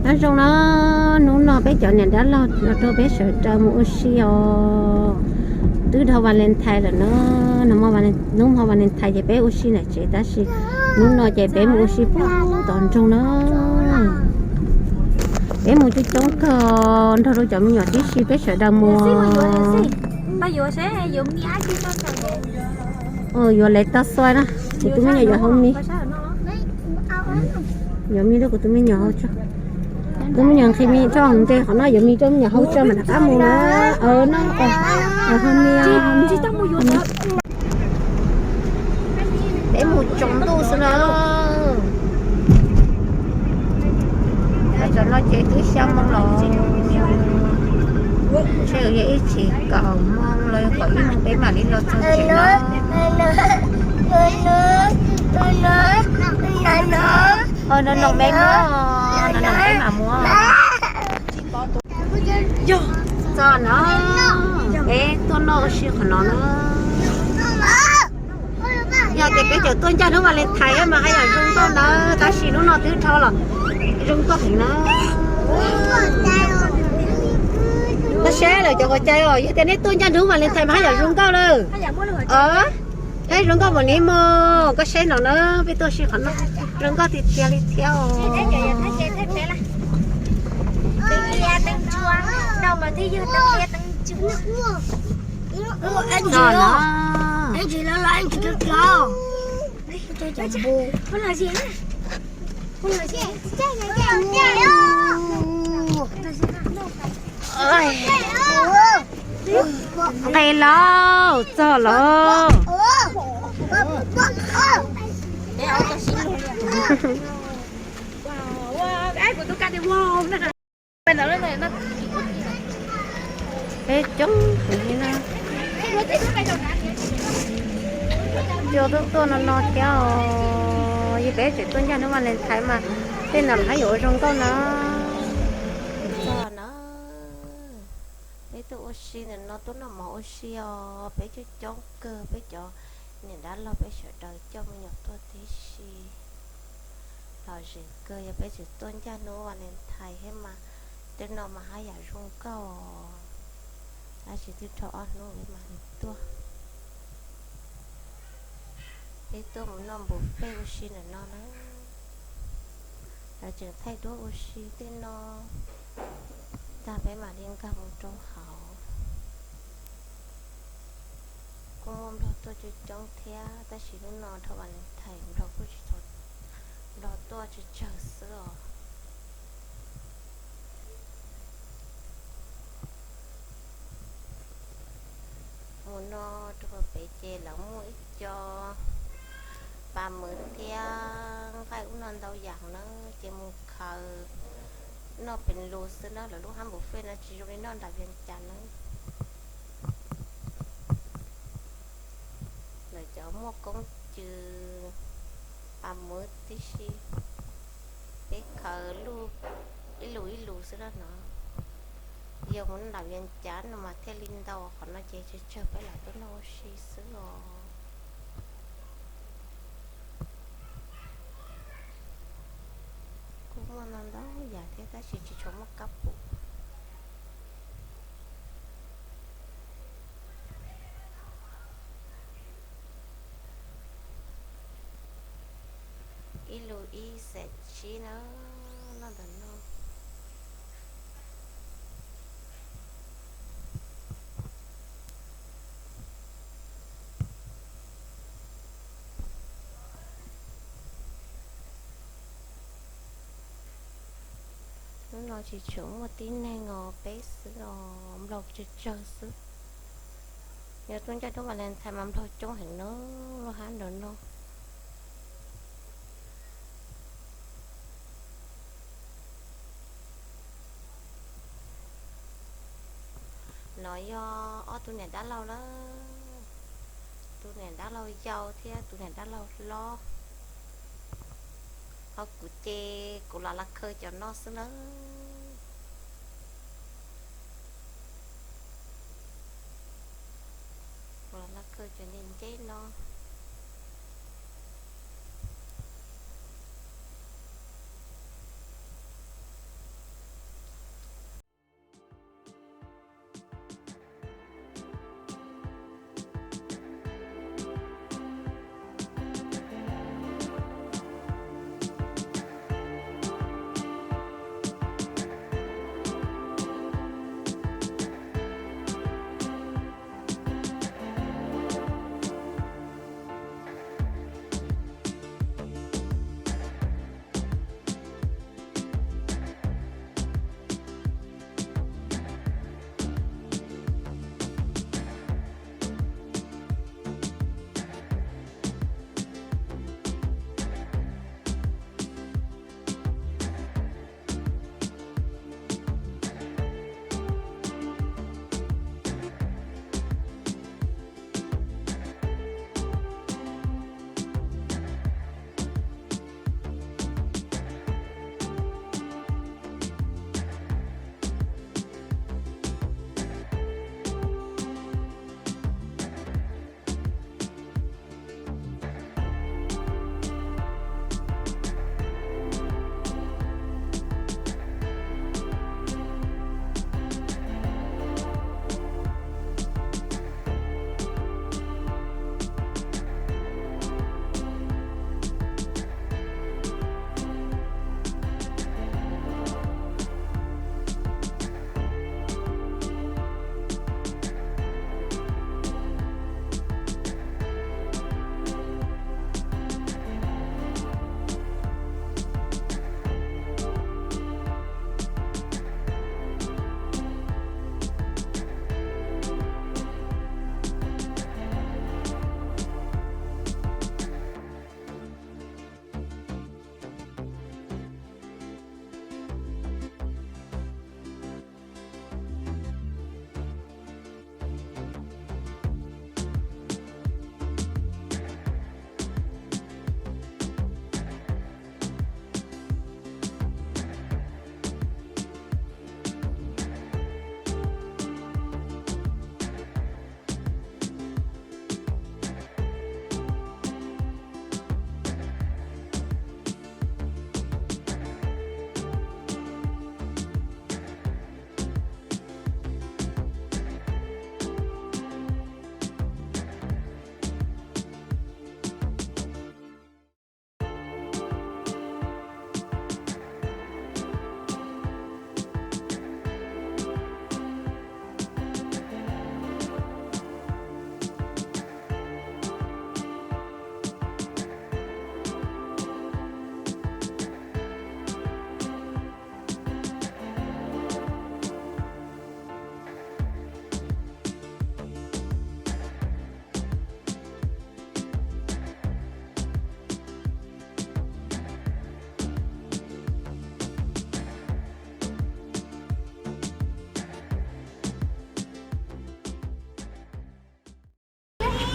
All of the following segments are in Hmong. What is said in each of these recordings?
Nyob zoo na, hnub no peb cov niam dab laug los rau peb sawv daws mus ua si os. Twb dhau Valentine lawm na, hnub hmo Valentine ces peb ua si ntawm tsev tab sis hnub no ces peb mus ua si puag tom nroog na. Peb mus coob coob kawg, nrog rau cov me nyuam tib si peb sawv daws mus. Yuav lev tau xuav na, kuv tus me nyuam yuav hau mis. Yuav mis rau kuv tus me nyuam hau tso. Tus me nyuam nqhis mis rau hauv ntej qhov no, yuav mis rau me nyuam hau tso mam rov qab mus na. Hau mis. Peb mus tsaus ntuj xwb na. Tam no ces twb xya moo los, ntshe yog ib chim kaum moo los yog kaum ib moo peb mam li los txog tsev na. Ho no noom peb mus, no noom peb mam mus. Txog no, peb tuaj noj ua si qhov no na. Yog tias peb cov tuaj ncaj hnub Valentine mas haj yam zoo nkauj ntawd, tab sis hnub no twb dhau los zoo nkauj heev na. Koj saib lawm cov quav cai os, yog tias nej tuaj ncaj hnub Valentine mas haj yam zoo nkauj lawm. Haj zoo nkauj npaum li mog, koj saib no na, peb tuaj si qhov no zoo nkauj tiag tiag li thiab os. Nqis lauj, txog lauj. Peb coob heev li na. Cua tuaj tuaj no no thiab os. Yog peb tseem tuaj ncaj hnub Valentine mas tej no haj yuav ua zoo nkauj na. Txog na, peb tuaj ua si ntawm no tuaj noj mov ua si os, peb coob coob kawg, peb cov niam dab laug peb sawv daws coj me nyuam tuaj tib si. Lom zem kawg, yog peb tseem tuaj ncaj hnub Valentine thiab mas tej no mas haj yam zoo nkauj os. Tab sis twb dhau ob hnub peb mam li tuaj. Peb tuaj mus noj npus fej ua si ntawm no na. Lawv tseem thaij duab ua si tej no tag peb mam li nkag mus rau hauv. Kuj muaj nplog tuaj coob coob thiab tab sis hnub no dhau Valentine nplog kuj tsis tau, nplog tuaj tsawg tsawg xwb os. Mus no rau pem ces lawv muaj ib co pas mawv thiab nqaij ub no ntau yam na, ces mus khaws noj pem lus xwb na, lawv lub hab npus fej no tsis zoo li noj nram Vias Cas na. Lawv cov muaj koob cws pas mawv tib si, peb khaws ib lus ib lus xwb na no. Yog mus nram Vias Cas no mas thiaj li ntau, qhov no ces tsawg tsawg peb lam tuaj noj ua si xwb os. Kuj muaj ntau ntau yam thiab tab sis tsis tshua muaj kab pum. Ib lus ib xees tsib na, noj ntawm no. Hnub no tsis tshua muaj tib neeg os, peb xwb os, nplog tsawg tsawg xwb. Yog tuaj ncaj hnub Valentine mas nplog coob heev na, lub hab ntawm no. No yog ob tug niam dab laug lawm, tus niam dab laug yau thiab tus niam dab laug hlob. Ho kuv ces kuv los laj khaws cov no xwb nawb. Kuv los laj khaws cov nceb nceb no.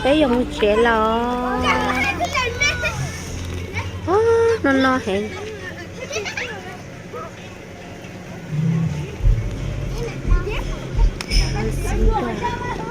Peb yuav mus tsev los. Ub, no no heev. Xib nraj.